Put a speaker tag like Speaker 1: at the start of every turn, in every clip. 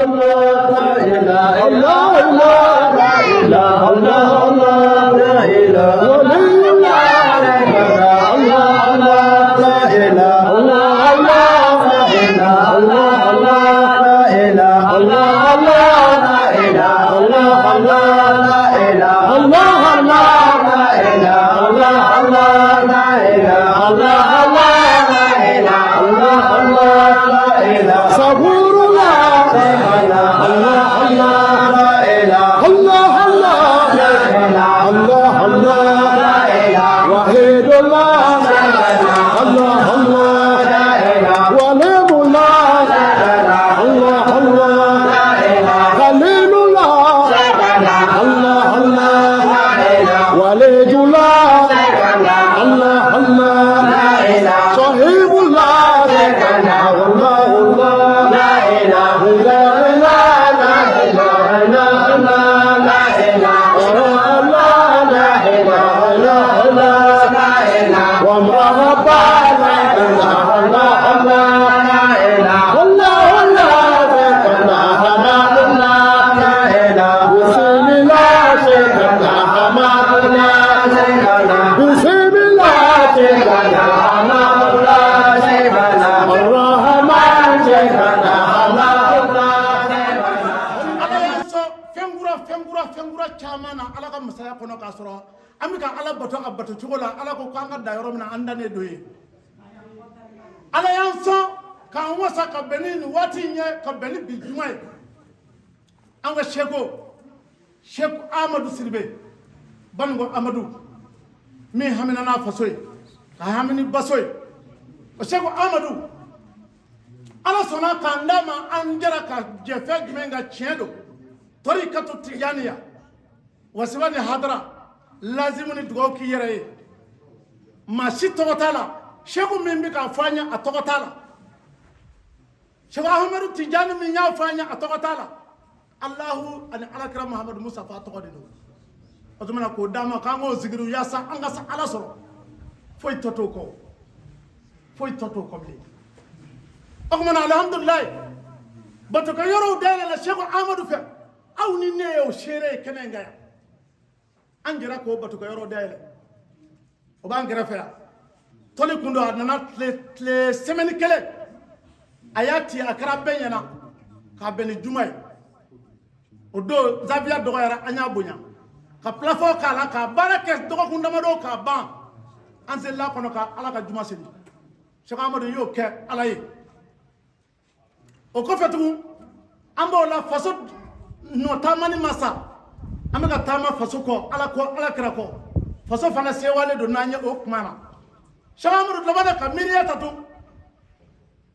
Speaker 1: الله الله لا إله الله الله لا إله ولي الله الله الله لا إله الله الله لا إله الله الله لا إله الله الله لا إله الله الله لا إله الله الله لا إله الله الله لا إله الله الله لا إله الله الله لا إله صبور الله الله الله لا إله الله الله لا إله الله الله لا إله وحيد الله الله الله لا إله ولي الله الله الله لا إله خليل الله الله الله لا إله ولي الله الله الله لا إله صاحب الله الله الله لا إله لا إله لا إله لا لا إله الله لا إله لا لا إله ومرحبا لا إله الله الله لا إله الله الله لا الله لا إله بسم الله شيخنا حمادنا بسم الله شيخنا حمادنا شيخنا الرحمن شيخنا حمادنا.
Speaker 2: Ala y'an sɔn fɛnkura fɛnkura fɛnkura caman na Ala ka masaya kɔnɔ, k'a sɔrɔ an bɛ ka Ala bato a bato cogo la. Ala ko k'an ka da yɔrɔ min na, an dannen don yen. Ala y'an sɔn k'an wasa ka bɛn ni nin waati in ye, ka bɛn ni bi juma ye. An ka seko Seku Amadu Siribe Banugo Amadu, min hamina n'a faso ye, ka hami ni baso ye, o Seku Amadu, Ala sɔnna k'an d'a ma. An jɛra ka jɛ fɛn jumɛn kan? Tiɲɛ don, tarikatu tijaniya, wasiba ni hadara, lazimu ni dugawu k'i yɛrɛ ye, maa si tɔgɔ t'a la. Seku min bɛ k'a fɔ an ye, a tɔgɔ t'a la. Seku Ahmadu Tijani min y'a fɔ an ye, a tɔgɔ t'a la. Alahu ani Alakira Muhamadu Mustafa tɔgɔ de don. O tuma na, k'o d'an ma k'an k'o zikiri yaasa an ka se Ala sɔrɔ. Foyi tɔ t'o kɔ, foyi tɔ t'o kɔ bilen. O tuma na, alihamudulilayi, batokɛ yɔrɔw dayɛlɛla Seku Amadu fɛ. Aw ni ne ye o seere ye kɛnɛ in kan yan. An jɛra k'o batokɛ yɔrɔ dayɛlɛ. O b'an kɛrɛfɛ yan. Tɔli kun don, a nana tile tile semaine kelen, a y'a ci, a kɛra bɛɛ ɲɛna k'a bɛn ni juma ye. O don, zawiya dɔgɔyara, an y'a bonya ka plafond k'a la, k'a baara kɛ dɔgɔkun damadɔ k'a ban. An selila kɔnɔ ka Ala ka juma seli. Sɛki Amadu y'o kɛ Ala ye. O kɔfɛ tugun, an b'o la, faso nɔ taamani ma sa, an bɛ ka taama faso kɔ, Ala kɔ, Ala kira kɔ. Faso fana sewalen don n'an ye o kuma na. Sɛki Amadu labanna ka miiriya ta tun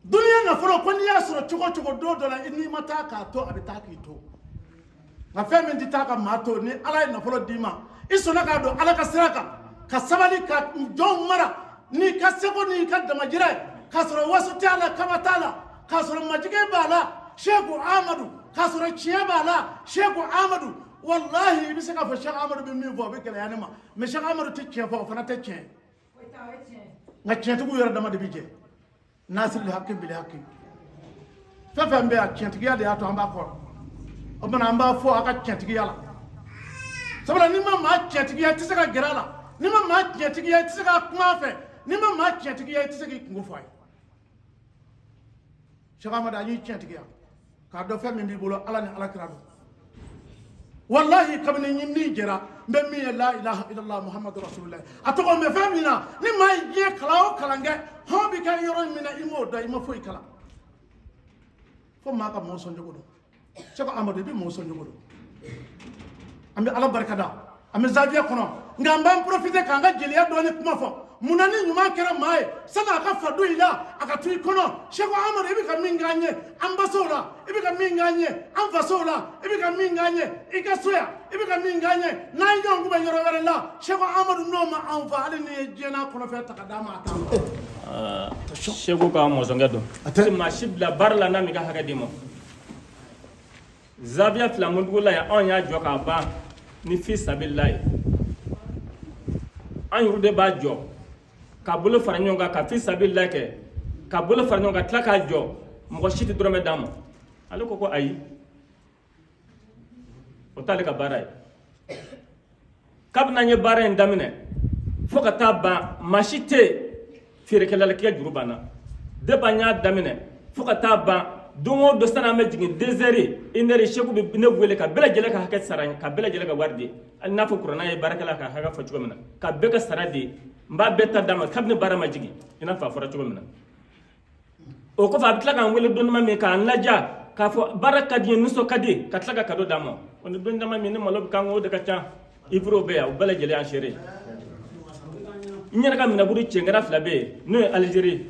Speaker 2: duniya nafolo ko n'i y'a sɔrɔ cogo o cogo, don dɔ la n'i ma taa k'a to, a bɛ taa k'i to. Nka fɛn min tɛ taa ka maa to, ni Ala ye nafolo d'i ma, i sɔnna k'a don Ala ka sira kan, ka sabali, ka jɔnw mara n'i ka seko n'i ka damajira ye, k'a sɔrɔ waso t'a la, kaba t'a la, k'a sɔrɔ majigin b'a la, Seku Amadu, k'a sɔrɔ tiɲɛ b'a la, Seku Amadu, walahi, i bɛ se k'a fɔ Seku Amadu bɛ min fɔ, o bɛ gɛlɛya ne ma. Mais Seku Amadu tɛ tiɲɛ fɔ, o fana tɛ tiɲɛ. Nka tiɲɛtigiw yɛrɛ dama de bɛ jɛ. Nasiri haki bili haki, fɛn fɛn bɛ yan, tiɲɛtigiya de y'a to an b'a kɔrɔ. O tuma an b'a fɔ a ka tiɲɛtigiya la, sabula n'i ma maa tiɲɛtigiya, i tɛ se ka gɛrɛ a la. N'i ma maa tiɲɛtigiya, i tɛ se ka kuma a fɛ. N'i ma maa tiɲɛtigiya, i tɛ se k'i kunko fɔ a ye. Sɛki Amadu, an y'i tiɲɛtigiya k'a dɔn fɛn min b'i bolo, Ala ni Ala kira don. Walahi, kabini n ni jɛra, n bɛ min ye, la ilaha illallah Muhammadu rasulullah, a tɔgɔ n bɛ fɛn min na. Ni maa ye diɲɛ kalan o kalan kɛ, hɔn bɛ kɛ yɔrɔ min na, i m'o dɔn, i ma foyi kalan. Fo maa ka mɔɔ sɔn cogo dɔn. Sɛki Amadu, i bɛ mɔɔ sɔn cogo dɔn. An bɛ Ala barika da, an bɛ zawiya kɔnɔ. Nka an b'an profiter k'an ka jeliya dɔɔni kuma fɔ. Munna ni ɲuman kɛra maa ye, sani a ka fa don i la, a ka to i kɔnɔ? Sɛki Amadu, i bɛ ka min k'an ye an basow la, i bɛ ka min k'an ye an fasow la, i bɛ ka min k'an ye i ka so yan, i bɛ ka min k'an ye n'an ye ɲɔgɔn kunbɛn yɔrɔ wɛrɛ la, Sɛki Amadu, n'o ma an fa, hali n'i ye diɲɛ n'a kɔnɔfɛn ta ka d'a ma, a t'an fa.
Speaker 3: Segu ka mɔzɔnkɛ don.
Speaker 2: A tɛ
Speaker 3: maa si bila baara la n'a m'i ka hakɛ d'i ma. Zawiya fila mundugu la yan, anw y'a jɔ k'a ban ni fi sabilila ye. An yɛrɛ de b'a jɔ ka bolo fara ɲɔgɔn kan ka fi sabilila kɛ, ka bolo fara ɲɔgɔn kan, tila k'a jɔ. Mɔgɔ si tɛ dɔrɔmɛ d'an ma. Ale ko ko ayi, o t'ale ka baara ye. Kabini an ye baara in daminɛ fo ka taa ban, maa si tɛ yen feerekɛla la k'i ka juru banna. Depuis an y'a daminɛ fo ka taa ban, don o don sani an bɛ jigin, 2 heures, 1 heure, seku bɛ ne wele ka bɛɛ lajɛlen ka hakɛ sara, ka bɛɛ lajɛlen ka wari di. Hali n'a fɔ kuranɛ ye baarakɛla ka hakɛ fɔ cogo min na, ka bɛɛ ka sara di, n b'a bɛɛ ta d'a ma kabini baara ma jigin, i n'a fɔ a fɔra cogo min na. O kɔfɛ, a bɛ tila k'an wele don dama min k'an laja k'a fɔ baara ka di n ye, nisɔn ka di, ka tila ka cadeau d'an ma. O ni don dama min ni malo bɛ k'an o de ka ca. Ivrew bɛ yan, o bɛɛ lajɛlen y'an seere. N yɛrɛ ka minɛburu cɛnkɛra fila bɛ yen, n'o ye Alizeri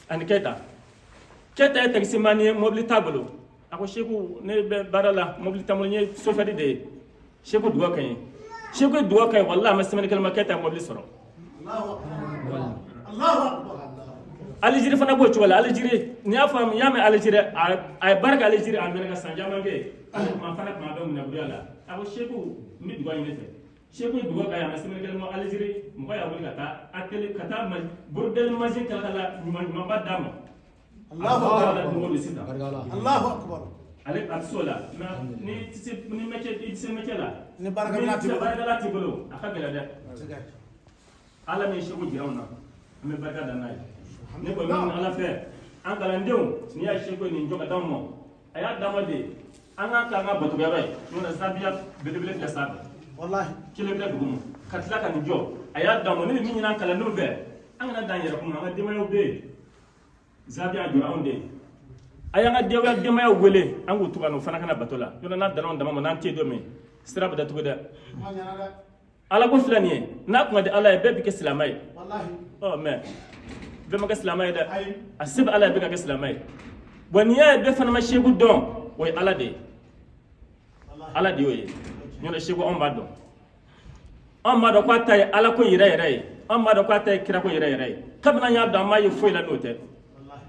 Speaker 3: ani Kɛta. Kɛta ye takisimani ye, mobili t'a bolo. A ko: "Seku, ne bɛ baara la, mobili t'an bolo, n ye sofɛri de ye. Seku, dugawu kɛ n ye." Seku ye dugawu kɛ n ye, walahi, a ma semaine kelen ma, Kɛta ye mobili sɔrɔ. Alizeri fana b'o cogo la. Alizeri, n'i y'a fɔ, n y'a mɛn Alizeri, a ye baara kɛ Alizeri, a mɛnna ka san caman kɛ yen. Ale tuma fana tuma bɛ minɛburuya la. A ko: "Seku, n bɛ dugawu ɲini fɛ." Seku ye dugawu kɛ a ye, a ma semaine kelen bɔ, Alizeri mɔgɔ y'a wele ka taa atelier, ka taa brodel machine kalakala ɲuman ɲumanba d'a ma.
Speaker 2: Allahu
Speaker 3: A
Speaker 2: akbar.
Speaker 3: bɛ don o don sisan.
Speaker 2: Allahu akbar.
Speaker 3: Ale a tɛ se o la, mais ni tɛ se, ni métier, i tɛ se métier la.
Speaker 2: Ni baarakɛla t'i
Speaker 3: Ni
Speaker 2: bolo.
Speaker 3: baarakɛla t'i bolo, a ka gɛlɛn dɛ. Ala min ye seko jira anw na, an bɛ barika da n'a ye. Ne kɔni bɛ Ala fɛ, an kalandenw, n'i y'a seko nin jɔ ka d'anw ma, a y'a d'an ma de an k'a kɛ an ka batokɛyɔrɔ ye. N'o tɛ, zabiya belebele filɛ sanfɛ,
Speaker 2: Wallahi.
Speaker 3: kelen filɛ dugu ma, ka tila ka nin jɔ, a y'a d'an ma. Ne bɛ min ɲini an kalandenw fɛ, an kana dan yɛrɛ kun, an ka denbayaw bɛ yen. Zabiya jɔra anw de ye. A y'an ka denbayaw wele, an k'u to ka na, o fana kana bato la. Yɔrɔ n'a danna anw dama ma, n'an tɛ yen don min, sira bɛ datugu dɛ.
Speaker 2: Kuma ɲɛna dɛ.
Speaker 3: Ala ko filɛ nin ye, n'a kun ka di Ala ye, bɛɛ bɛ kɛ silamɛ ye.
Speaker 2: Wallahi.
Speaker 3: Ɔ, mais bɛɛ ma kɛ silamɛ ye dɛ.
Speaker 2: Ayi.
Speaker 3: A se bɛ Ala ye, bɛɛ ka kɛ silamɛ ye. Bon, n'i y'a ye bɛɛ fana ma seku dɔn, o ye Ala de ye.
Speaker 2: Wallahi.
Speaker 3: Ala de y'o ye. N'o tɛ, seku, anw b'a dɔn, anw b'a dɔn k'a ta ye Ala ko yɛrɛ yɛrɛ ye, anw b'a dɔn k'a ta ye kira ko yɛrɛ yɛrɛ ye. Kabini an y'a dɔn, an m'a ye foyi la n'o tɛ.
Speaker 2: Wallahi.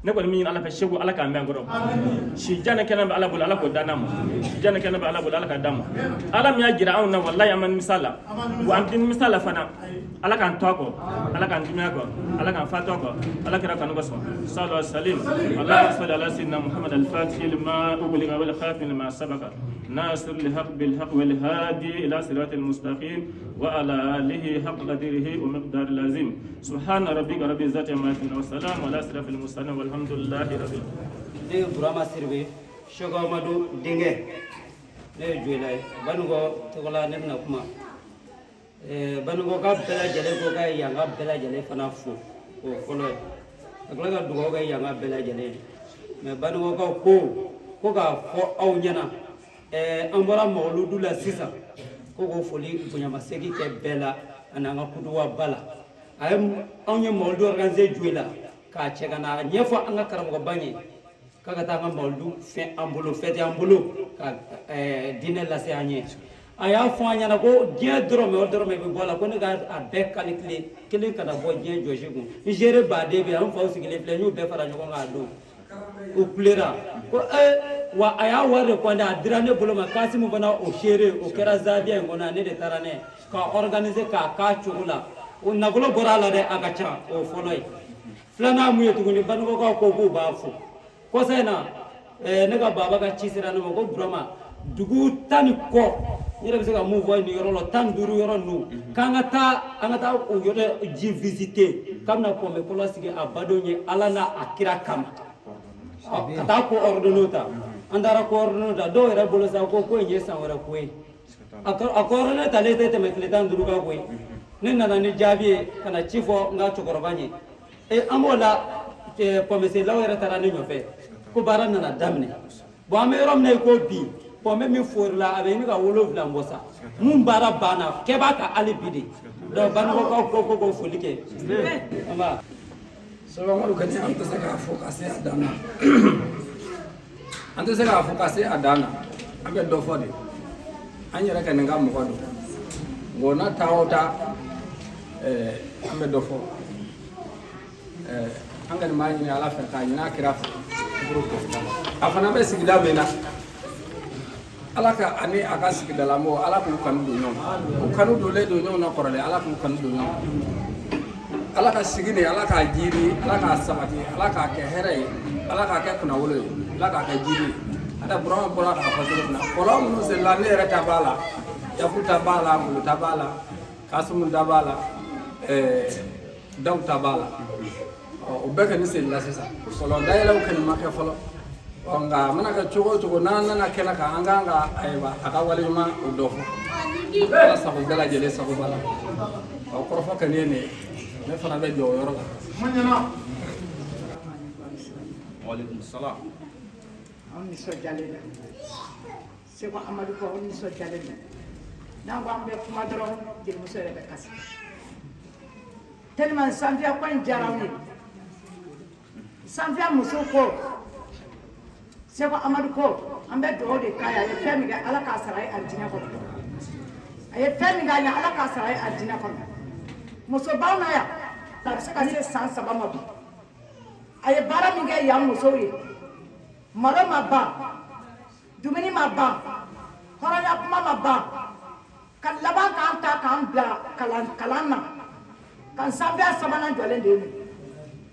Speaker 3: Ne kɔni min ɲini Ala fɛ, seku, Ala k'a mɛn an kɔrɔ. Si jan ni kɛnɛ bɛ Ala bolo, Ala k'o d'an ma. Si jan ni kɛnɛ bɛ Ala bolo, Ala k'a d'an ma. Ala min y'a jira anw na, walahi, an ma nimisa la, wa an tɛ nimisa la fana. Ala k'an to a kɔ, Ala k'an dimi a kɔ, Ala k'an fatu a kɔ, Ala kira kanu kosɔn. Sallu salim اللهم صل على سيدنا محمد الفاتح لما أغلق والخاتم لما سبق ناصر الحق بالحق والهادي إلى صراط المستقيم وعلى آله حق قدره ومقدار العظيم. سبحان ربك رب العزة عما يصفون وسلام على أشرف المرسلين والحمد لله رب العالمين.
Speaker 4: Ne ye Burama Siribe, Seko Amadu denkɛ. Ne ye Joyila ye. Banikɔ tɔgɔ la, ne bɛna kuma. Banikɔka bɛɛ lajɛlen ko ka yanka bɛɛ lajɛlen fana fo, o fɔlɔ ye, ka tila ka dugawu kɛ yanka bɛɛ lajɛlen ye. Mais Banikɔkaw ko k'a fɔ aw ɲɛna, an bɔra mawuludu la sisan, ko k'o foli bonyamasegin kɛ bɛɛ la ani an ka kuduwaba la. A ye anw ye mawuludu organiser Joyila k'a cɛ ka na a ɲɛfɔ an ka karamɔgɔba ye k'a ka taa an ka mawuludu fɛn an bolo, fɛtɛ an bolo, ka diinɛ lase an ye. A y'a fɔ an ɲɛna ko diɲɛ dɔrɔmɛ o dɔrɔmɛ bɛ bɔ a la, ko ne ka a bɛɛ calculer kelen kana bɔ diɲɛ jɔsi kun. N géré baden bɛ yan, n faw sigilen filɛ, n y'u bɛɛ fara ɲɔgɔn kan a don, u kulera ko ee. Wa a y'a wari de kɔnde, a dira ne bolo ma. Kasimu fana, o seere, o kɛra zabiya in kɔnɔ, ne de taara ne k'a organiser k'a k'a cogo la. O nafolo bɔra a la dɛ, a ka ca. O fɔlɔ ye. Filanan mun ye tuguni? Banikɔkaw ko k'u b'a fo. Kɔsa in na, ne ka baba ka ci sera ne ma ko Burama, dugu 10 ni kɔ, n yɛrɛ bɛ se ka mun fɔ nin yɔrɔ la, 15 yɔrɔ ninnu, k'an ka taa, an ka taa o yɔrɔ ji visiter, k'a bɛna pɔnpe kɔlɔn sigi a badenw ye Ala n'a a kira kama, ka taa ko ordonnées ta. An taara ko ordonnées ta, dɔw yɛrɛ bolo sa ko in ye san wɛrɛ ko ye. A coordonnées talen tɛ tɛmɛ tile 15 kan koyi. Ne nana ni jaabi ye ka na ci fɔ n ka cɛkɔrɔba ɲɛ. E, an b'o la, pɔnpeselilaw yɛrɛ taara ne nɔfɛ ko baara nana daminɛ. Bon, an bɛ yɔrɔ min na i ko bi, pɔnpe min forila, a bɛ ɲini ka 7 bɔ sa. Mun baara banna, kɛ b'a kan hali bi de. Donc Banikɔkaw ko k'o foli kɛ. An b'a
Speaker 5: Sɛbɛnmadu kɔni, an tɛ se k'a fɔ ka se a dan na, an tɛ se k'a fɔ ka se a dan na. An bɛ dɔ fɔ de, an yɛrɛ ka nin ka mɔgɔ don nka n'a taa o taa, an bɛ dɔ fɔ. An kɔni b'a ɲini Ala fɛ k'a ɲini a kira fɛ, a fana bɛ sigida min na, Ala ka ani a ka sigidalamɔgɔw, Ala k'u kanu don ɲɔgɔn na. U kanu donlen don ɲɔgɔn na kɔrɔlen, Ala k'u kanu don ɲɔgɔn na. Ala ka sigi nin, Ala k'a jiri, Ala k'a sabati, Ala k'a kɛ hɛrɛ ye, Ala k'a kɛ kunnawolo ye, Ala k'a kɛ jiri ye. Ada Burama bɔra k'a fɔ cogo min na, kɔlɔn minnu senna, ne yɛrɛ ta b'a la, Yafu ta b'a la, Ngolo ta b'a la, Kasimu ta b'a la, Dawu ta b'a la. O bɛɛ kɔni senna sisan. Kɔlɔn dayɛlɛw kɔni ma kɛ fɔlɔ. Ɔ nka a mana kɛ cogo o cogo, n'an nana kɛnɛ kan, an kan ka ayiwa a ka waleɲuman o dɔ fɔ. Ala sago bɛɛ lajɛlen sago b'a la. Ɔ kɔrɔfɔ kɔni ye nin ye, ne fana bɛ jɔ o yɔrɔ la.
Speaker 6: Waaleykum salaam.
Speaker 7: Anw nisɔndiyalen don Seko Amadu ko, anw nisɔndiyalen don. N'an ko an bɛ kuma dɔrɔn, jelimuso yɛrɛ bɛ kasi tellement sanfiya ko in diyara anw ye. Sanfiya muso ko, Seko Amadu ko, an bɛ dugawu de k'a ye. A ye fɛn min kɛ, Ala k'a sara a ye alijinɛ kɔnɔ. A ye fɛn min k'a ye, Ala k'a sara a ye alijinɛ kɔnɔ. Musobaw na yan, a bɛ se ka se san 3 ma bi. A ye baara min kɛ yan musow ye, malo ma ban, dumuni ma ban, hɔrɔnya kuma ma ban, ka laban k'an ta k'an bila kalan kalan na, ka sanfɛ sabanan jɔlen de ye nin.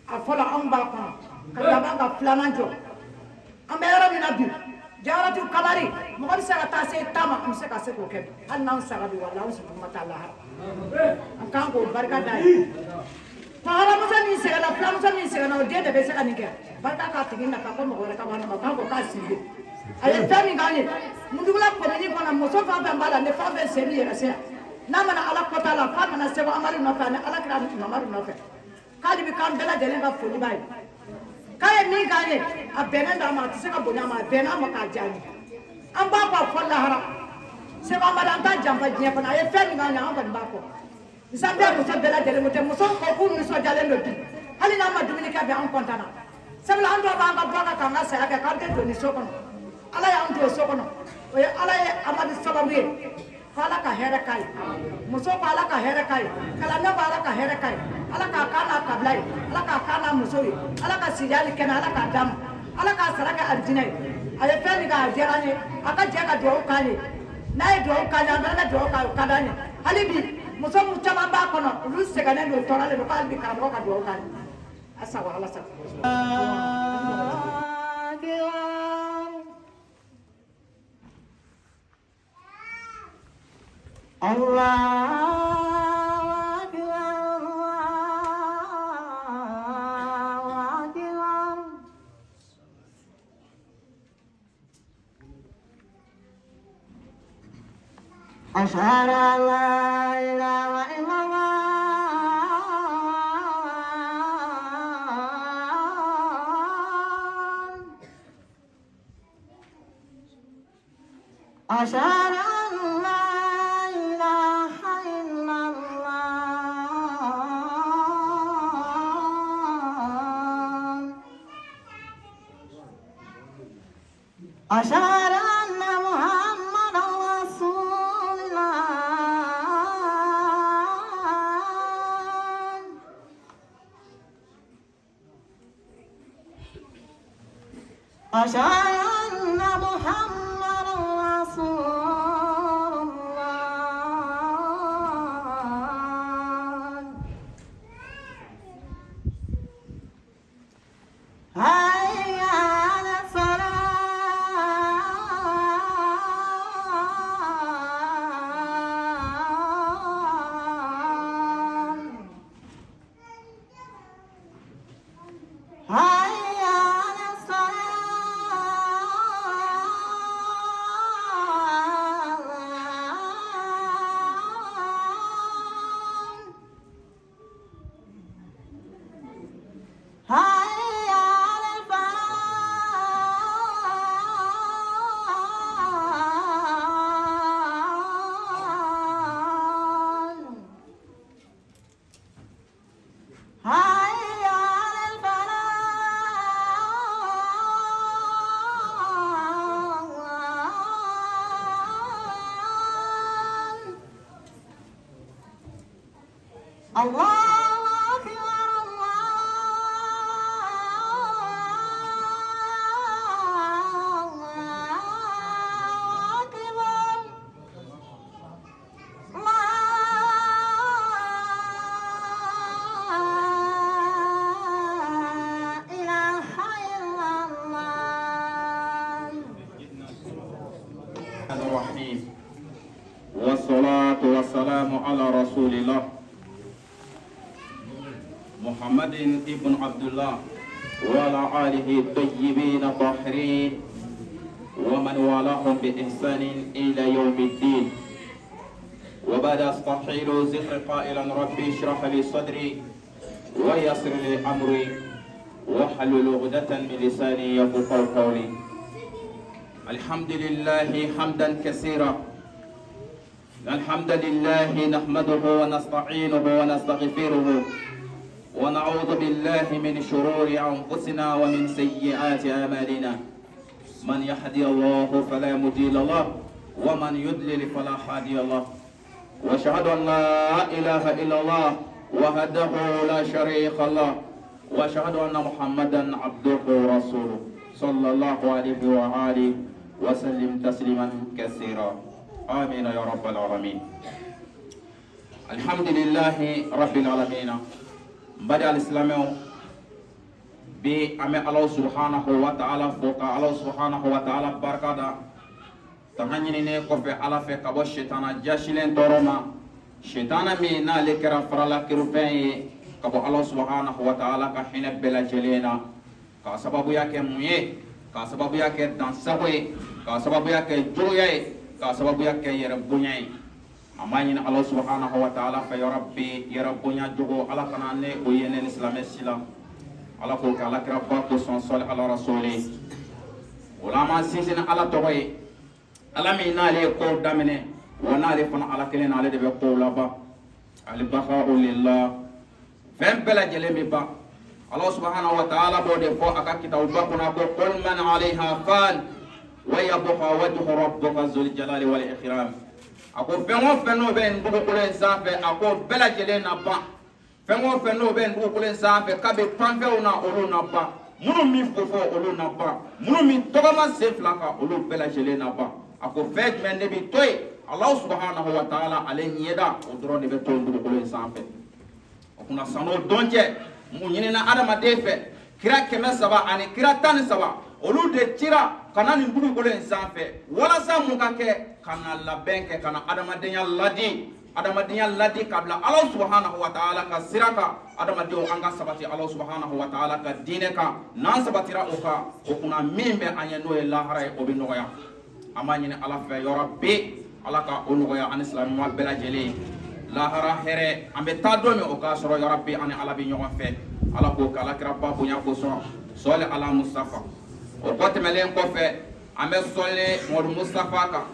Speaker 7: A fɔlɔ anw b'a kɔnɔ, ka laban ka filanan jɔ. An bɛ yɔrɔ min na bi, Jawaratu Kamari, mɔgɔ bɛ se ka taa se ta ma, an bɛ se ka se k'o kɛ bi. Hali n'an sara bi, wala anw sɔrɔ ma taa lahara, an kan k'o barika da ye. Hɔrɔnmuso min sɛgɛnna, filamuso min sɛgɛnna, o den de bɛ se ka nin kɛ. Barika k'a tigi nafa ko mɔgɔ wɛrɛ ka bɔ a ma k'an ko k'a sigi. A ye fɛn min k'an ye Mundugula komini kɔnɔ, muso fɛn o fɛn b'a la, ni fɛn o fɛn sen b'i yɛrɛ se yan, n'a mana Ala kɔta la, f'a nana Seko Amadu nɔfɛ ani Ala kira Mamadu nɔfɛ, k'ale bɛ k'an bɛɛ lajɛlen ka foli b'a ye. K'a ye min k'an ye, a bɛnnen don a ma, a tɛ se ka bonya a ma, a bɛnna a ma k'a diya an ye. An b'a kɔ fɔ lahara. Seko Amadu, an t'a janfa diɲɛ kɔnɔ. A ye fɛn min k'an ye, an kɔni b'a kɔ. Zanbia muso bɛɛ lajɛlen ko tɛ, musow ko k'u nisɔndiyalen don bi. Hali n'an ma dumuni kɛ bi, an kɔntanna, sabula an dɔw b'an ka bɔ kan k'an ka saya kɛ k'an tɛ don ni so kɔnɔ. Ala y'an don so kɔnɔ, o ye Ala ye Amadu sababu ye. Ko Ala ka hɛrɛ k'a ye, muso ko Ala ka hɛrɛ k'a ye, kalanden ko Ala ka hɛrɛ k'a ye, Ala k'a kan n'a kabila ye, Ala k'a kan n'a muso ye, Ala ka sijali kɛnɛ, Ala k'a d'a ma, Ala k'a sara kɛ alijinɛ ye. A ye fɛn min kɛ, a diyara an ye. A ka jɛ ka dugawu k'an ye. N'a ye dugawu k'an ye, an fana bɛ dugawu k'a ye, o ka d'an ye. Hali bi muso min caman b'a kɔnɔ, olu sɛgɛnnen don, tɔɔrɔlen don, ko hali bi karamɔgɔ ka dugawu k'an ye. A sago, Ala sago.
Speaker 1: Allahu Akbar, Allahu Akbar. أشهد أن لا إله إلا الله. أشهد أن لا إله إلا الله. أشهد أن محمدا رسول الله. أشهد أن محمدا رسول الله. هيا على الصلاة. هيا على الصلاة. هيا على الفلاح. هيا على الفلاح. الله أكبر، الله أكبر.
Speaker 6: الرحيم والصلاة والسلام على رسول الله محمد ابن عبد الله وعلى آله الطيبين الطاهرين ومن والاهم بإحسان إلى يوم الدين وبعد أستحيل ذكر قائلا ربي اشرح لي صدري ويسر لي أمري واحلل عقدة من لساني يفقهوا قولي الحمد لله حمدا كثيرا الحمد لله نحمده ونستعينه ونستغفره ونعوذ بالله من شرور أنفسنا ومن سيئات أعمالنا من يهدي الله فلا مضل له ومن يضلل فلا هادي له واشهد ان لا اله الا الله وحده لا شريك له واشهد ان محمدا عبده ورسوله صلى الله عليه واله وسلم تسليما كثيرا امين يا رب العالمين الحمد لله رب العالمين baden alisilamɛw bi an bɛ ala subhanahu wa ta'ala fo ka ala subhanahu wa ta'ala barika da tanga ɲininen kɔfɛ ala fɛ ka bɔ setana jasilen tɔɔrɔ ma setana min n'ale kɛra farala kerufɛn ye ka bɔ ala subhanahu wa ta'ala ka hinɛ bɛɛ lajɛlen na k'a sababuya kɛ mun ye k'a sababuya kɛ dansago ye k'a sababuya kɛ juguya ye k'a sababuya kɛ yɛrɛ bonya ye an b'a ɲini ala subhanahu wa ta'ala fɛ ya rabbi yɛrɛ bonya jogo ala kana ne o ye ne ni silamɛ si la ala k'o kɛ ala kira ba kosɔn sɔli ala rasuli o la an b'an sinsin ni ala tɔgɔ ye ala min n'ale ye kow daminɛ wa n'ale fana ala kelen n'ale de bɛ kow laban alibaka'u lillah fɛn bɛɛ lajɛlen bɛ ban ala subhanahu wa ta'ala b'o de fɔ a ka kitabuba kɔnɔ ko qul man alayha fan wa yabqa wajhu rabbika zul jalali wal ikram a ko fɛn o fɛn n'o bɛ nin dugukolo in sanfɛ a ko bɛɛ lajɛlen na ban fɛn o fɛn n'o bɛ nin dugukolo in sanfɛ kabi panfɛnw na olu na ban minnu min fofo olu na ban minnu min tɔgɔma sen fila kan olu bɛɛ lajɛlen na ban a ko fɛn jumɛn de bɛ to yen ala subhanahu wa ta'ala ale ɲɛda o dɔrɔn de bɛ to nin dugukolo in sanfɛ o kunna san'o don cɛ mun ɲinina adamaden fɛ kira 313 olu de cira ka na nin dugukolo in sanfɛ walasa mun ka kɛ ka na labɛn kɛ ka na adamadenya ladi adamadenya ladi ka bila ala subhanahu wa ta'ala ka sira kan adamadenw an ka sabati ala subhanahu wa ta'ala ka diinɛ kan n'an sabatira o kan o kunna min bɛ an ye n'o ye lahara ye o bɛ nɔgɔya an b'a ɲini ala fɛ ya rabbi ala ka o nɔgɔya an ni silamɛma bɛɛ lajɛlen lahara hɛrɛ an bɛ taa don min o k'a sɔrɔ ya rabbi an ni ala bɛ ɲɔgɔn fɛ ala k'o kɛ ala kira ba bonya kosɔn sɔli ala mustafa o kɔ tɛmɛlen kɔfɛ an bɛ sɔli mɔdu mustafa kan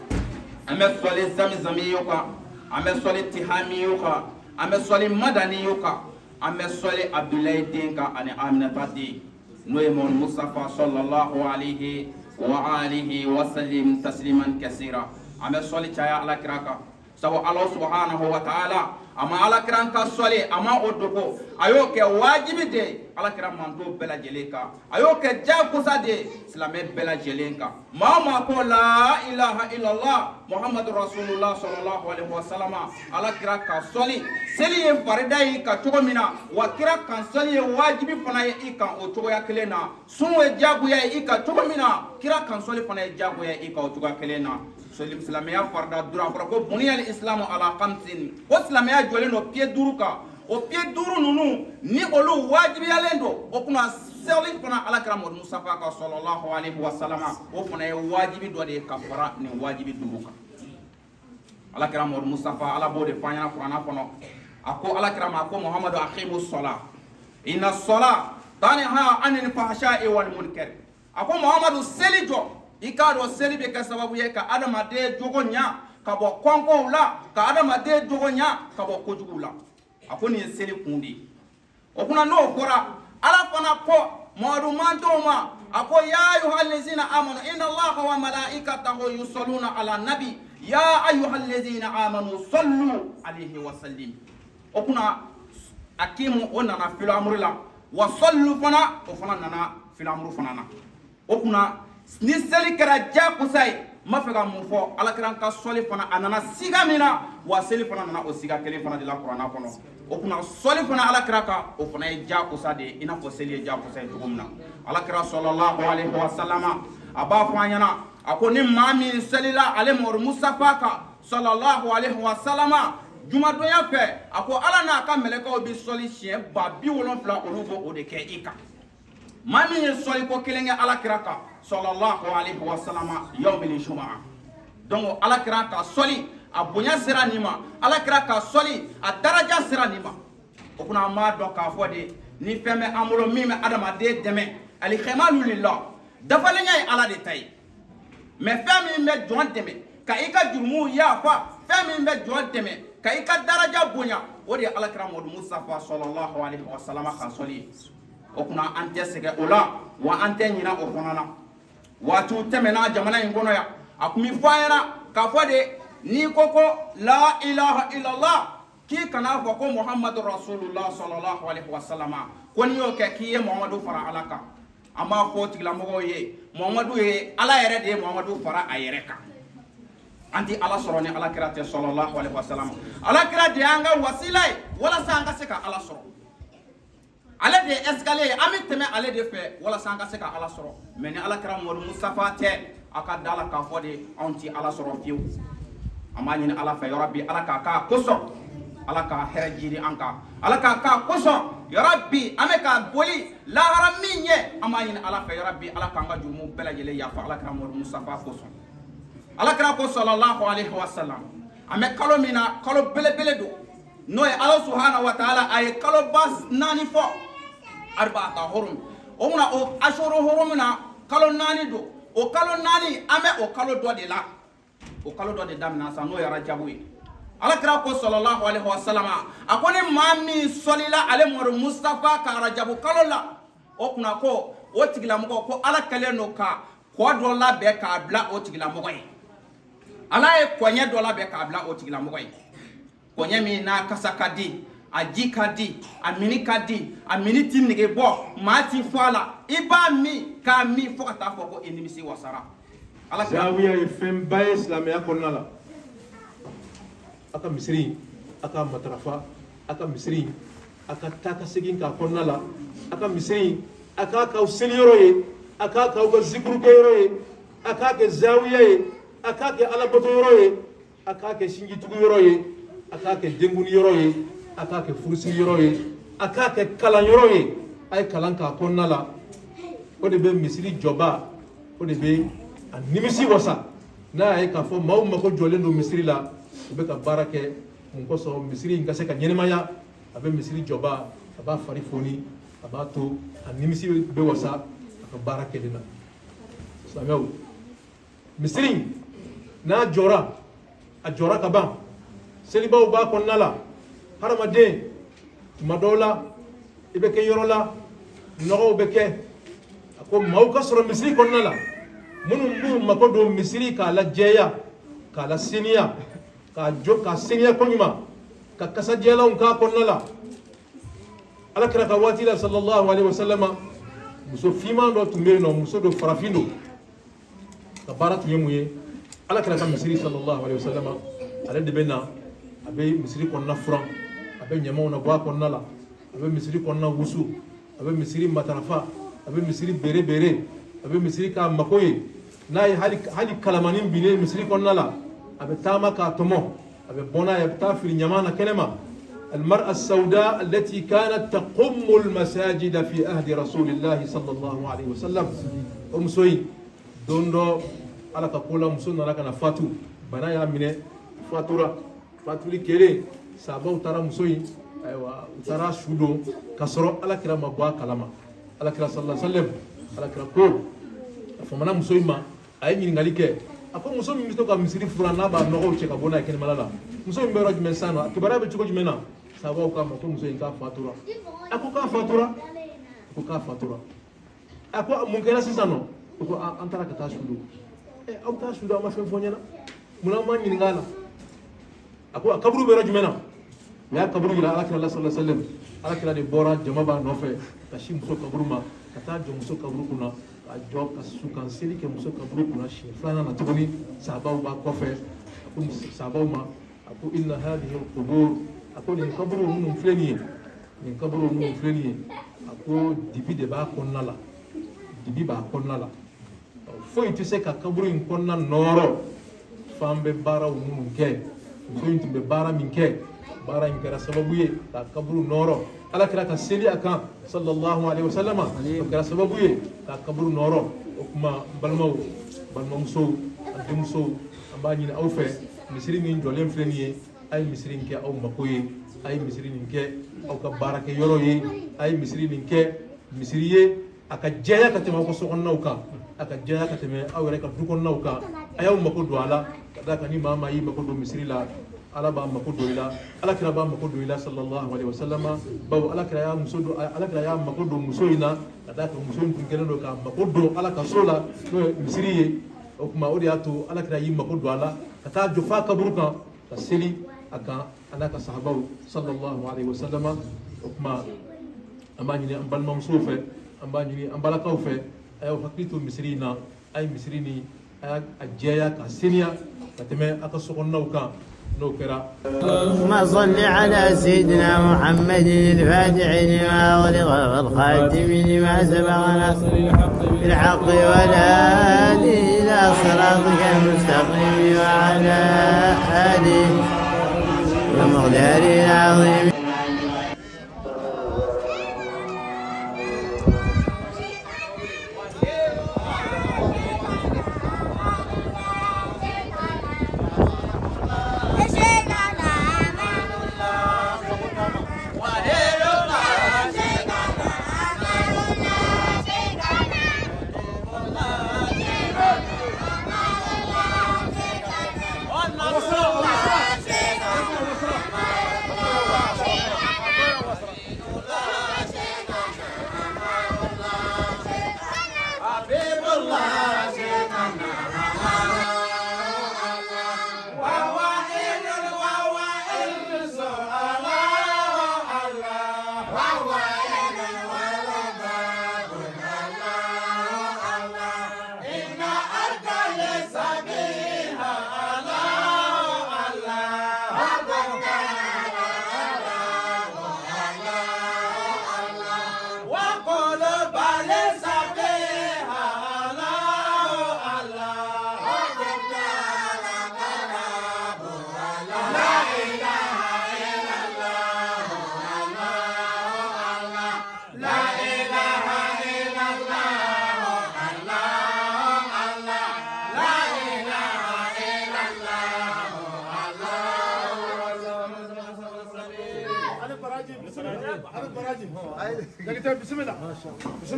Speaker 6: an bɛ sɔli zamizamiyu kan an bɛ sɔli tihamiyu kan an bɛ sɔli madaniyu kan an bɛ sɔli abdulayi den kan ani aminata den n'o ye mɔdu mustafa sallallahu alaihi wa alihi wa sallim tasliman kasira an bɛ sɔli caya ala kira kan sabu ala subhanahu wa ta'ala a ma ala kira ka sɔli a ma o dogo a y'o kɛ wajibi de ye ala kira mantɔn bɛɛ lajɛlen kan a y'o kɛ jagosa de ye silamɛ bɛɛ lajɛlen kan maa o maa ko la ilaha illallah muhammadu rasulullah sallallahu alaihi wa sallam ala kira ka sɔli seli ye farida ye ka cogo min na wa kira kan sɔli ye wajibi fana ye i kan o cogoya kelen na sun ye jagoya ye i kan cogo min na kira kan sɔli fana ye jagoya ye i kan o cogoya kelen na silamɛya farida duuru a fɔra ko buniyal islamu ala khamsin ko silamɛya jɔlen don pied duuru kan o pied duuru ninnu ni olu wajibiyalen don o kunna seli fana ala kira mɔdu mustafa kan sallallahu alaihi wa sallam o fana ye wajibi dɔ de ye ka fara nin wajibi duuru kan ala kira mɔdu mustafa ala b'o de fɔ an ɲɛna kuranna kɔnɔ a ko ala kira ma a ko muhamadu aqimu sɔla inna sɔla tanha anil fahsha'i wal munkar a ko muhamadu seli jɔ i k'a dɔn seli bɛ kɛ sababu ye ka adamaden jogo ɲa ka bɔ kɔnkɔnw la ka adamaden jogo ɲa ka bɔ kojuguw la a ko nin ye seli kun de ye o kunna n'o fɔra ala fana ko mamadu mantɔnw ma a ko ya ayuha amanu inna allaha wa malaikatahu yusalluna ala nabi ya ayuha allazina amanu sallu alayhi wa sallim o kunna akimu o nana filo amuru la wa sallu fana o fana nana filo amuru fana na o kunna ni seli kɛra jagosa ye n b'a fɛ ka mun fɔ alakira ka sɔli fana a nana siga min na wa seli fana nana o siga kelen fana de la kuranna kɔnɔ o kunna sɔli fana alakira kan o fana ye jagosa de ye i n'a fɔ seli ye jagosa ye cogo min na alakira sallallahu alaihi wa sallama a b'a fɔ an ɲɛna A ko ni maa min selila ale Mamadu Mustafa kan sallallahu alaihi wa sallama jumadonya fɛ, a ko Ala n'a ka mɛlɛkɛw bɛ sɔli siɲɛ 70000, olu b'o o de kɛ i kan. Maa min ye sɔli ko kelen kɛ Ala kira kan sallallahu alaihi wa sallama yawmil jumaa. Donc Ala kira ka sɔli, a bonya sera nin ma. Ala kira ka sɔli, a daraja sera nin ma. O kunna an b'a dɔn k'a fɔ de, ni fɛn bɛ an bolo min bɛ adamaden dɛmɛ, alikamalu lillah, dafalenya ye Ala de ta ye. Mais fɛn min bɛ jɔn dɛmɛ ka i ka jurumuw yafa, fɛn min bɛ jɔn dɛmɛ ka i ka daraja bonya, o de ye Ala kira Mamadu Mustafa sallallahu alaihi wa sallam ka sɔli ye. O kunna an tɛ sɛgɛn o la, wa an tɛ ɲinɛ o fana na. Waatiw tɛmɛna jamana in kɔnɔ yan, a tun bɛ fɔ an ɲɛna k'a fɔ de, n'i ko ko la ilaha illallah, k'i kana fɔ ko Muhammadu rasulullah sallallahu alaihi wa sallam, ko n'i y'o kɛ k'i ye Muhammadu fara Ala kan. An b'a fɔ o tigilamɔgɔw ye, Muhammadu ye Ala yɛrɛ de ye Muhammadu fara a yɛrɛ kan. An tɛ Ala sɔrɔ ni Ala kira tɛ sallallahu alaihi wa sallam. Ala kira de y'an ka wasila ye walasa an ka se ka Ala sɔrɔ. Ale de ye escalier ye, an bɛ tɛmɛ ale de fɛ walasa an ka se ka Ala sɔrɔ. Mais ni Ala kira Muhammadu Mustafa tɛ, a ka da la k'a fɔ de, anw tɛ Ala sɔrɔ fiyewu. An b'a ɲini Ala fɛ, yarabi Ala k'a k'a kosɔn, Ala ka hɛrɛ jiri an kan, Ala k'a k'a kosɔn, yarabi an bɛ ka boli lahara min ɲɛ, an b'a ɲini Ala fɛ, yarabi Ala k'an ka jurumu bɛɛ lajɛlen yafa Ala kira Muhammadu Mustafa kosɔn. Ala kira ko sallallahu alaihi wa sallam, an bɛ kalo min na, kalo belebele don, n'o ye Ala subhanahu wa ta'ala a ye kaloba 4 fɔ, arba'ata hurum. O munna o ashuru hurum na kalo 4 don. O kalo 4, an bɛ o kalo dɔ de la, o kalo dɔ de daminɛ sa, n'o ye Rajabu ye. Ala kira ko sallallahu alaihi wa sallam, a ko ni maa min sɔlila ale Muhammadu Mustafa ka Rajabu kalo la, o kunna ko o tigilamɔgɔ ko Ala kɛlen don ka kɔ dɔ labɛn k'a bila o tigilamɔgɔ ye. Ala ye kɔɲɛ dɔ labɛn k'a bila o tigilamɔgɔ ye, kɔɲɛ min n'a kasa ka di, a ji ka di, a mini ka di, a mini ti nege bɔ maa ti fɔ a la, i b'a min k'a min fo ka taa fɔ ko i nimisi wasara. Ala kira
Speaker 8: Zawiya ye fɛnba ye silamɛya kɔnɔna la. A ka misiri, a ka matarafa, a ka misiri, a ka taa ka segin k'a kɔnɔna la, a ka misiri, a k'a k'aw seliyɔrɔ ye, a k'a k'aw ka zikurukɛyɔrɔ ye, a k'a kɛ zawiya ye, a k'a kɛ alabato yɔrɔ ye, a k'a kɛ sinjituguyɔrɔ ye, a k'a kɛ denkundi yɔrɔ ye, a k'a kɛ furusiriyɔrɔ ye, a k'a kɛ kalanyɔrɔ ye. A ye kalan k'a kɔnɔna la. O de bɛ misiri jɔba, o de bɛ a nimisi wasa n'a y'a ye k'a fɔ maaw mako jɔlen don misiri la, u bɛ ka baara kɛ mun kosɔn misiri in ka se ka ɲɛnɛmaya. A bɛ misiri jɔba, a b'a fari foni, a b'a to a nimisi bɛ wasa a ka baara kɛlen na. Silamɛw, misiri in n'a jɔra, a jɔra ka ban, selibaw b'a kɔnɔna la. Hadamaden, tuma dɔw la i bɛ kɛ yɔrɔ la, nɔgɔw bɛ kɛ. A ko maaw ka sɔrɔ misiri kɔnɔna la minnu b'u mako don misiri k'a lajɛya, k'a la seniya, k'a jɔ k'a seniya koɲuman, ka kasadiyalanw k'a kɔnɔna la. Ala kira ka waati la sallallahu alaihi wasallam, muso finman dɔ tun bɛ yen nɔ, muso dɔ farafin don, ka baara tun ye mun ye? Ala kira ka misiri sallallahu alaihi wasallam, ale de bɛ na, a bɛ misiri kɔnɔna furan, a bɛ ɲamaw na bɔ a kɔnɔna la, a bɛ misiri kɔnɔna wusu, a bɛ misiri matarafa, a bɛ misiri bere bere, a bɛ misiri k'a mako ye. N'a ye hali kalamani binnen misiri kɔnɔna la, a bɛ taama k'a tɔmɔ, a bɛ bɔ n'a ye, a bɛ taa fili ɲama na kɛnɛma. المرأة السوداء التي كانت تقم المساجد في عهد رسول الله صلى الله عليه وسلم. O muso in, don dɔ Ala ka ko la, muso nana ka na fatu, bana y'a minɛ, fatura. Fatuli kelen, sabaw taara muso in, ayiwa, u taara su don ka sɔrɔ Ala kira ma bɔ a kalama. Ala kira sallallahu alaihi wasallam, Ala kira ko a famana muso in ma, a ye ɲininkali kɛ. A ko muso min bɛ to ka misiri furan, n'a b'a nɔgɔw cɛ ka bɔ n'a ye kɛnɛmala la, muso in bɛ yɔrɔ jumɛn sisan nɔ? A kibaruya bɛ cogo jumɛn na? Sabaw k'a ma ko muso in k'a fatura. A ko k'a fatura? A ko k'a fatura. A ko mun kɛra sisan nɔ? O ko an taara ka taa su don. Ɛ, aw taa su don, an ma fɛn fɔ n ɲɛna, munna an m'a ɲininka a la? A ko a kaburu bɛ yɔrɔ jumɛn na? U y'a kaburu yira Ala kira la sallallahu alaihi wasallam. Ala kira de bɔra, jama b'a nɔfɛ, ka si muso kaburu ma, ka taa jɔ muso kaburu kunna, ka jɔ ka sukan seli kɛ muso kaburu kunna siɲɛ filanan na tuguni. Sahabaw b'a kɔfɛ. A ko sahabaw ma, a ko inna hadhihi alqubur, a ko nin kaburu minnu filɛ nin ye, nin kaburu minnu filɛ nin ye, a ko dibi de b'a kɔnɔna la, dibi b'a kɔnɔna la. Foyi tɛ se ka kaburu in kɔnɔna nɔɔrɔ f'an bɛ baaraw minnu kɛ. Muso in tun bɛ baara min kɛ, baara in kɛra sababu ye ka kaburu nɔɔrɔ. Ala kira ka seli a kan sallallahu alaihi wasallam, o kɛra sababu ye ka kaburu nɔɔrɔ. O tuma n balimaw, balimamusow, an denmusow, an b'a ɲini aw fɛ, misiri min jɔlen filɛ nin ye, a ye misiri in kɛ aw mako ye, a ye misiri nin kɛ aw ka baarakɛyɔrɔ ye, a ye misiri nin kɛ misiri ye a ka jɛya ka tɛmɛ aw ka sokɔnɔnaw kan, a ka jɛya ka tɛmɛ aw yɛrɛ ka du kɔnɔnaw kan. A y'aw mako don a la, ka d'a kan ni maa maa y'i mako don misiri la, Ala b'a mako don i la, Ala kira b'a mako don i la sallallahu alaihi wasallam. Bawo Ala kira y'a muso don, Ala kira y'a mako don muso in na, ka d'a kan muso in tun kɛlen don k'a mako don Ala ka so la, n'o ye misiri ye. O tuma o de y'a to Ala kira y'i mako don a la ka taa jɔ f'a kaburu kan ka seli a kan, a n'a ka sahabaw sallallahu alaihi wasallam. O tuma an b'a ɲini an balimamusow fɛ, an b'a ɲini an balakaw fɛ, a y'aw hakili to misiri in na. A ye misiri nin, a y'a jɛya ka seniya ka tɛmɛ a ka sokɔnɔnaw kan. N'o kɛra
Speaker 9: اللهم صل على سيدنا محمد الفاتح لما أغلق والخاتم لما سبق ناصر بالحق والهادي إلى صراطك المستقيم وعلى آله ومقداره العظيم.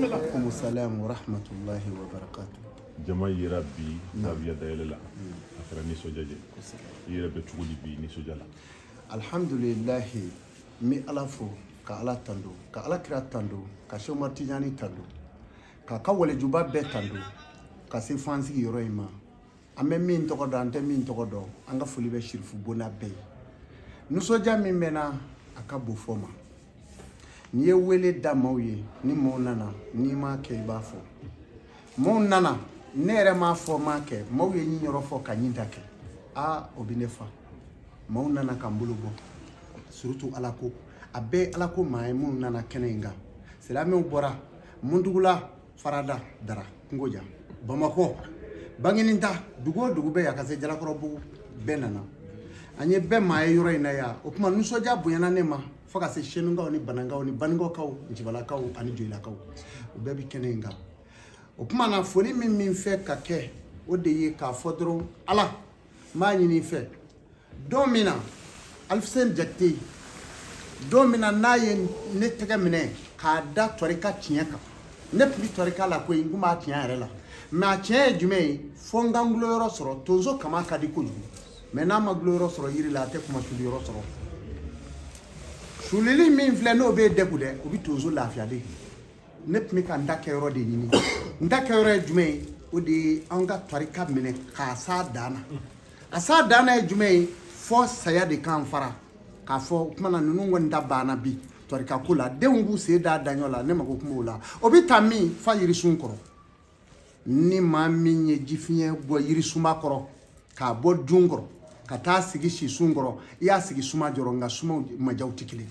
Speaker 10: Alaikum salam wa rahmatullahi wa barakatuh.
Speaker 11: Jama yera bi zawiya dayɛlɛ la, a kɛra nisɔndiya ye. I yɛrɛ bɛ cogo di bi nisɔndiya la?
Speaker 10: Alhamdulilahi, n bɛ Ala fo, ka Ala tando, ka Ala kira tando, ka Seku Umar Tijani tando, k'a ka walejuba bɛɛ tando, ka se fo an sigiyɔrɔ in ma. An bɛ min tɔgɔ dɔn, an tɛ min tɔgɔ dɔn, an ka foli bɛ Sirifu bonda bɛɛ ye. Nisɔndiya min bɛ n na, a ka bon fɔ ma. N'i ye wele da maaw ye, ni maaw nana, n'i m'a kɛ i b'a fɔ. Maaw nana, ne yɛrɛ m'a fɔ m'a kɛ, maaw ye ɲin yɔrɔ fɔ ka ɲin ta kɛ. Aa, o bɛ ne fa. Maaw nana ka n bolo bɔ, surtout Ala ko. A bɛɛ ye Ala ko maa ye minnu nana kɛnɛ in kan. Silamɛw bɔra Muntugula, Farada, Dara, Kungoja, Bamakɔ, Bangininta, dugu o dugu bɛ yan ka se Jalakɔrɔbugu, bɛɛ nana. An ye bɛɛ maa ye yɔrɔ in na yan. O tuma nisɔndiya bonyana ne ma fo ka se Senukaw ni Banankaw ni Banikɔkaw, Ncibalakaw ani Joyilakaw, u bɛɛ bɛ kɛnɛ in kan. O tuma na foli min min fɛ ka kɛ, o de ye k'a fɔ dɔrɔn, Ala, n b'a ɲini i fɛ, don min na Alifuseni Jakite, don min na n'a ye ne tɛgɛ minɛ k'a da tɔrika tiɲɛ kan, ne tun bɛ tɔrika la koyi, n tun b'a tiɲɛ yɛrɛ la, mais a tiɲɛ ye jumɛn ye? Fo n ka n gulon yɔrɔ sɔrɔ. Tonso kama ka di kojugu, mais n'a ma gulon yɔrɔ sɔrɔ yiri la, a tɛ kuma suli yɔrɔ sɔrɔ. Sulili min filɛ, n'o bɛ degun dɛ, o bɛ tonso lafiya de. Ne tun bɛ ka n ta kɛyɔrɔ de ɲini. N ta kɛyɔrɔ ye jumɛn ye? O de ye an ka tarika minɛ k'a s'a dan na. A s'a dan na ye jumɛn ye? Fɔ saya de k'an fara k'a fɔ o tuma na ninnu kɔni ta banna bi tarika ko la, denw k'u sen da daɲɔ la. Ne mako tun b'o la. O bɛ taa min fa yirisun kɔrɔ, ni maa min ye jifiɲɛ bɔ yirisunba kɔrɔ k'a bɔ dun kɔrɔ ka taa sigi sisun kɔrɔ, i y'a sigi suma jɔrɔ, nka sumaw majaw tɛ kelen.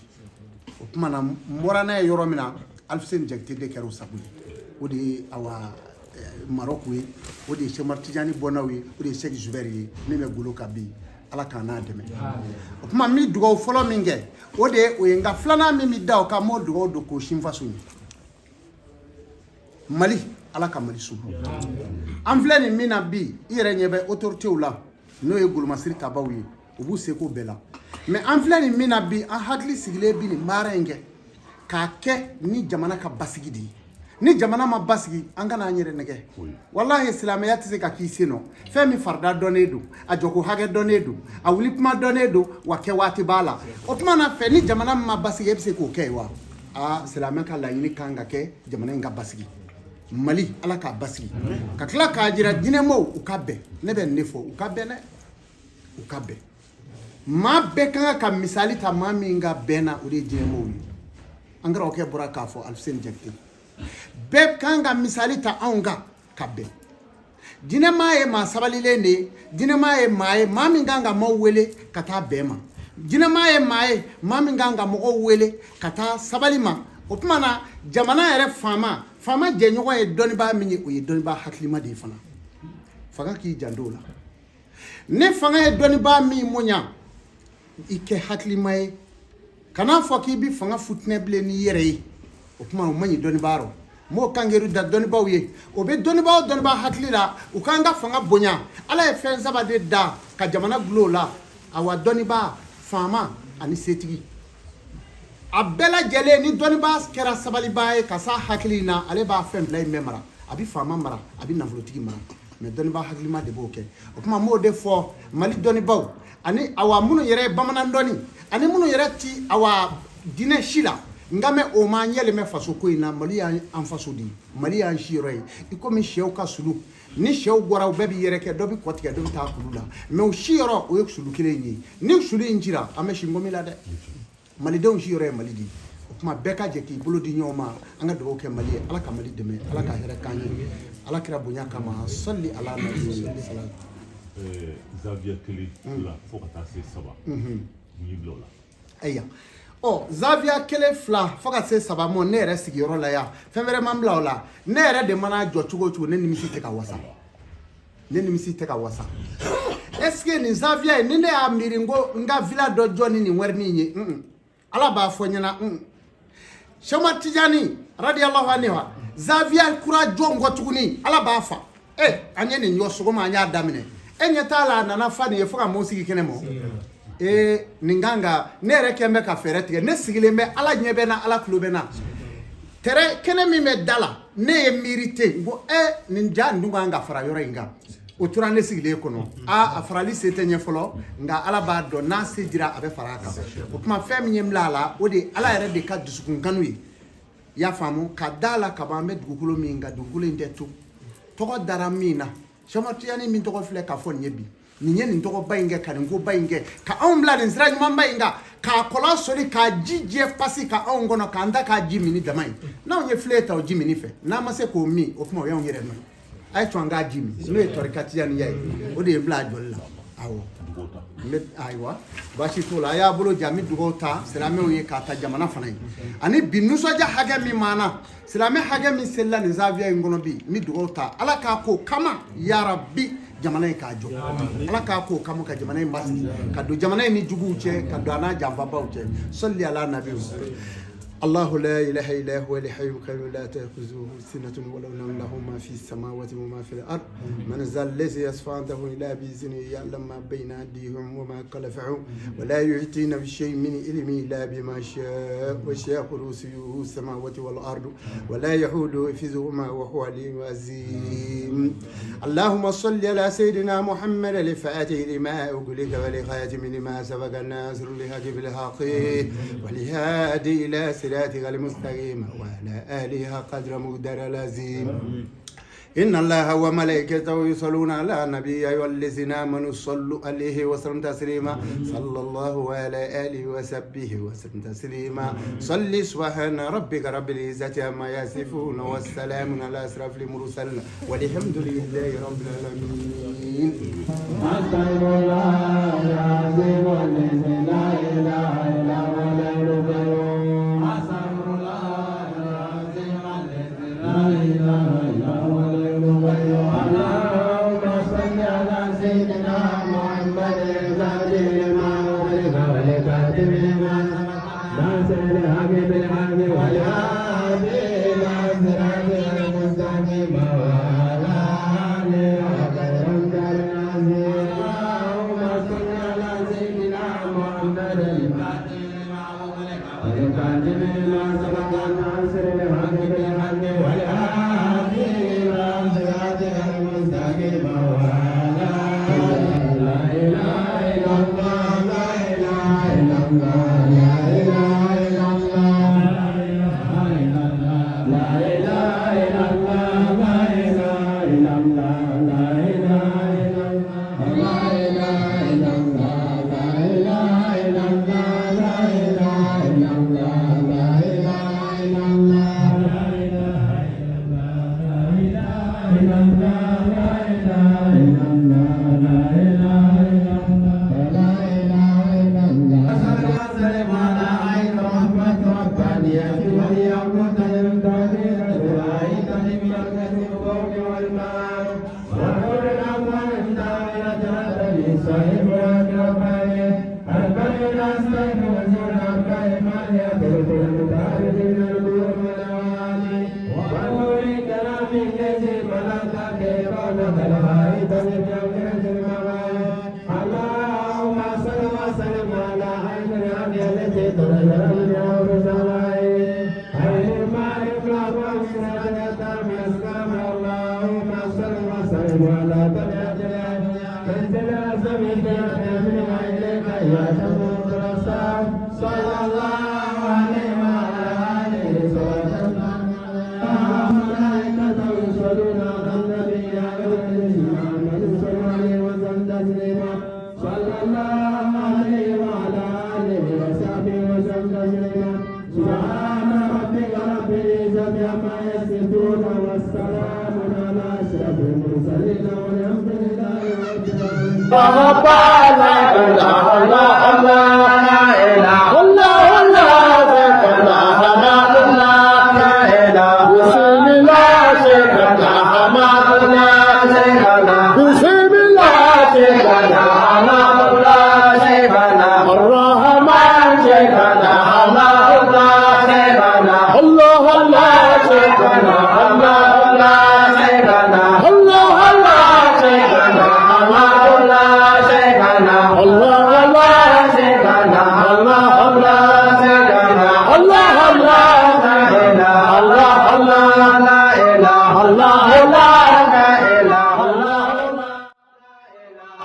Speaker 10: O tuma na n bɔra n'a ye yɔrɔ min na, Alifuseni Jakite de kɛra o sago ye. O de ye awa Maroc ye, o de ye Sɛki Umaru Tijani bɔnnaw ye, o de ye Sɛki Zubɛri ye min bɛ golo kan bi. Ala k'an n'a dɛmɛ. O tuma n bɛ dugawu fɔlɔ min kɛ, o de ye o ye. Nka filanan min bɛ da o kan, n b'o dugawu don k'o sin faso ye. Mali, Ala ka Mali suma. An filɛ nin min na bi, i yɛrɛ ɲɛ bɛ autorités la, n'o ye golomasiri tabaw ye, u b'u seko bɛɛ la. Mais an filɛ nin min na bi, an hakili sigilen bi nin baara in kɛ k'a kɛ ni jamana ka basigi de ye. Ni jamana ma basigi, an kana an yɛrɛ nɛgɛ. Walahi, silamɛya tɛ se ka k'i sen nɔ. Fɛn min farida dɔnnen don, a jɔko hakɛ dɔnnen don, a wuli kuma dɔnnen don, wa kɛ waati b'a la. O tuma na fɛ, ni jamana ma basigi, e bɛ se k'o kɛ wa? Aa, silamɛ ka laɲini kan ka kɛ jamana in ka basigi. Mali, Ala k'a basigi, ka tila k'a jira diinɛmɔgɔw u ka bɛn. Ne bɛ nin de fɔ, u ka bɛn dɛ, u ka bɛn. Maa bɛɛ ka kan ka misali ta maa min ka bɛn na, o de ye diinɛmɔgɔw ye. An karamɔgɔkɛ bɔra k'a fɔ, Alifuseni Jakite, bɛɛ kan ka misali ta anw kan ka bɛn. Diinɛmaa ye maa sabalilen de ye. Diinɛmaa ye maa ye, maa min kan ka maaw wele ka taa bɛn ma. Diinɛmaa ye maa ye, maa min kan ka mɔgɔw wele ka taa sabali ma. O tuma na, jamana yɛrɛ faama, faama jɛɲɔgɔn ye dɔnnibaa min ye, o ye dɔnnibaa hakilima de ye fana. Fanga k'i janto o la. Ni fanga ye dɔnnibaa min bonya, i kɛ hakilima ye, kan'a fɔ k'i bɛ fanga futinɛ bilen n'i yɛrɛ ye. O tuma, o man ɲi dɔnnibaa rɔ. N b'o kangeru da dɔnnibaaw ye. O bɛ dɔnnibaa o dɔnnibaa hakili la, u k'an ka fanga bonya. Ala ye fɛn saba de da ka jamana dulon o la: awa, dɔnnibaa, faama ani setigi. A bɛɛ lajɛlen, ni dɔnnibaa kɛra sabalibaa ye ka s'a hakili na, ale b'a fɛn fila in bɛɛ mara. A bɛ faama mara, a bɛ nafolotigi mara. Mais dɔnnibaa hakilima de b'o kɛ. O tuma, n b'o de fɔ Mali dɔnnibaaw ani awa minnu yɛrɛ ye bamanan dɔnni ani minnu yɛrɛ ti awa diinɛ si la. Nka mɛ o ma ɲɛlen bɛ faso ko in na. Mali y'an faso de ye, Mali y'an siyɔrɔ ye. I komi sɛw ka sulu, ni sɛw bɔra, u bɛɛ b'i yɛrɛ kɛ, dɔ bɛ kɔ tigɛ, dɔ bɛ taa kulu la, mais u siyɔrɔ, o ye sulu kelen ye. Ni sulu in cira, an bɛ si ngomi la dɛ. Malidenw siyɔrɔ ye Mali de ye. O tuma, bɛɛ ka jɛ k'i bolo di ɲɔgɔn ma, an ka dugawu kɛ Mali ye. Ala ka Mali dɛmɛ, Ala ka hɛrɛ k'an ye, Ala kira bonya kama. Sɔli ala nabi sala.
Speaker 11: Zawiya kelen, fila, fo ka taa se saba, mun y'i bila o la?
Speaker 10: Ayiwa, ɔ, zawiya kelen, fila, fo ka se saba mɔ, ne yɛrɛ sigiyɔrɔ la yan, fɛn wɛrɛ man bila o la. Ne yɛrɛ de mana jɔ cogo o cogo, ne nimisi tɛ ka wasa, ne nimisi tɛ ka wasa. Est ce que nin zawiya in, ni ne y'a miiri n ko n ka villa dɔ jɔ ni nin wari nin ye, Ala b'a fɔ n ɲɛna, Sɛki Tijani radiyallahu anhu, zawiya kura jɔ n kɔ tuguni, Ala b'a fa. E, an ye nin jɔ sɔgɔma, an y'a daminɛ, e ɲɛ t'a la, a nana fa nin ye fo ka maaw sigi kɛnɛ ma. Ee, nin kan ka ne yɛrɛ kɛn bɛ ka fɛɛrɛ tigɛ. Ne sigilen bɛ, Ala ɲɛ bɛ n na, Ala tulo bɛ n na. Tɛrɛ kɛnɛ min bɛ da la, ne ye miiri ten, n ko e, nin ja nin dun kan ka fara yɔrɔ in kan. O tora ne sigilen kɔnɔ. Aa, a farali se tɛ ɲɛ fɔlɔ, nka Ala b'a dɔn, n'a se dira, a bɛ fara a kan. O tuma, fɛn min ye n bila a la, o de ye Ala yɛrɛ de ka dusukun kanu ye. I y'a faamu ka da la ka ban, an bɛ dugukolo min kan, dugukolo in tɛ to. Tɔgɔ dara min na, Sɛki Tijani min tɔgɔ filɛ ka fɔ nin ye bi, nin ye nin tɔgɔba in kɛ, ka nin koba in kɛ, ka anw bila nin sira ɲumanba in kan, k'a kɔlɔn soli, k'a ji jɛ pasi ka anw kɔnɔ, k'an ta k'a ji min dama ye. N'anw ye filen ta o ji min fɛ, n'an ma se k'o min, o tuma o y'anw yɛrɛ nɔ ye. A ye sɔn an k'a ji min, n'o ye tɔrika tijaniya ye. O de ye n bila a jɔli la. Awɔ, n bɛ, ayiwa, baasi t'o la. A y'a bolo ja, n bɛ dugawu ta silamɛw ye, k'a ta jamana fana ye. Ani bi nisɔndiya hakɛ min m'an na, silamɛ hakɛ min selila nin zawiya in kɔnɔ bi, n bɛ dugawu ta Ala k'a ko kama, yarabi, jamana in k'a jɔ. Ala k'a ko kama ka jamana in basigi, ka don jamana in ni juguw cɛ, ka don a n'a janfabaw cɛ. Sɔli ala nabi. الله لا إله إلا هو الحي القيوم، لا تأخذه سنة ولا نوم، له ما في السماوات وما في الأرض، من ذا الذي يشفع عنده إلا بإذنه، يعلم ما بين أيديهم وما خلفهم ولا يحيطون بشيء من علمه إلا بما شاء، وسع كرسيه السماوات والأرض ولا يؤوده حفظهما وهو العلي العظيم. اللهم صل على سيدنا محمد الفاتح لما أغلق والخاتم لما سبق، الناصر الحق بالحق والهادي إلى صراطك المستقيم وعلى آله قدر مقدار العظيم. إن الله وملائكته يصلون على النبي، يا أيها الذين آمنوا صلوا عليه وسلموا تسليما. صلى الله على آله وصحبه وسلم تسليما. صل. سبحان ربك رب العزة عما يصفون والسلام على أشرف المرسلين والحمد لله رب العالمين.
Speaker 1: أستغفر الله العظيم الذي لا إله إلا هو الحي القيوم. أستغفر الله العظيم الذي لا إله إلا هو الحي.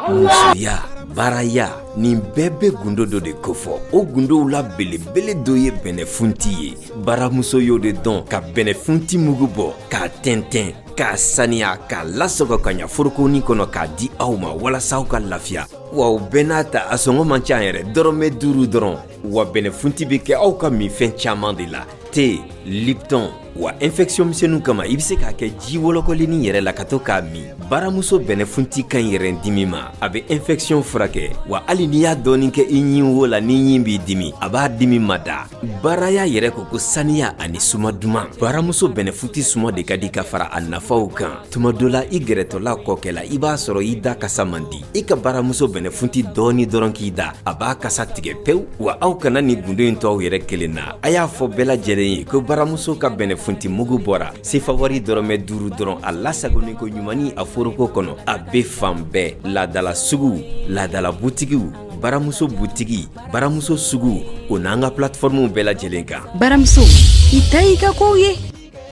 Speaker 12: Musoya baaraya nin bɛɛ bɛ gundo dɔ de kofɔ o gundow la belebele dɔ ye bɛnɛfunti ye baramuso y'o de dɔn ka bɛnɛfunti mugu bɔ k'a tɛntɛn k'a saniya k'a lasago ka ɲa forokonin kɔnɔ k'a di aw ma walasa aw ka lafiya wa o bɛɛ n'a ta a sɔngɔ man ca yɛrɛ dɔrɔmɛ duuru dɔrɔn wa bɛnɛfunti bɛ kɛ aw ka minfɛn caman de la te lipton wa infection misɛnninw kama i bɛ se k'a kɛ ji wɔlɔkɔlennin yɛrɛ la ka to k'a min baramuso bɛnɛfunti ka ɲi yɛrɛ dimi ma a bɛ infection furakɛ wa hali n'i y'a dɔɔnin kɛ i ɲin wo la ni ɲin b'i dimi a b'a dimi mada baraya yɛrɛ ko ko saniya ani suma duman baramuso bɛnɛfunti suma de ka di ka fara a nafaw kan tuma dɔ la i gɛrɛtɔla kɔkɛ la i b'a sɔrɔ i da kasa man di i ka baramuso bɛnɛfunti dɔɔni dɔrɔn k'i da a b'a kasa tigɛ pewu wa aw kana nin gundo in to aw yɛrɛ kelen na a y'a fɔ bɛɛ lajɛlen ye ko baramuso ka bɛnɛfunti mugu bɔra sefa wari dɔrɔmɛ duuru dɔrɔn a lasagonin ko ɲumanni a foroko kɔnɔ a bɛ fan bɛɛ laadala suguw laadala butigiw baramuso butigi baramuso sugu o n'an ka plateformew bɛɛ lajɛlen kan
Speaker 13: baramuso i ta y'i ka kow ye.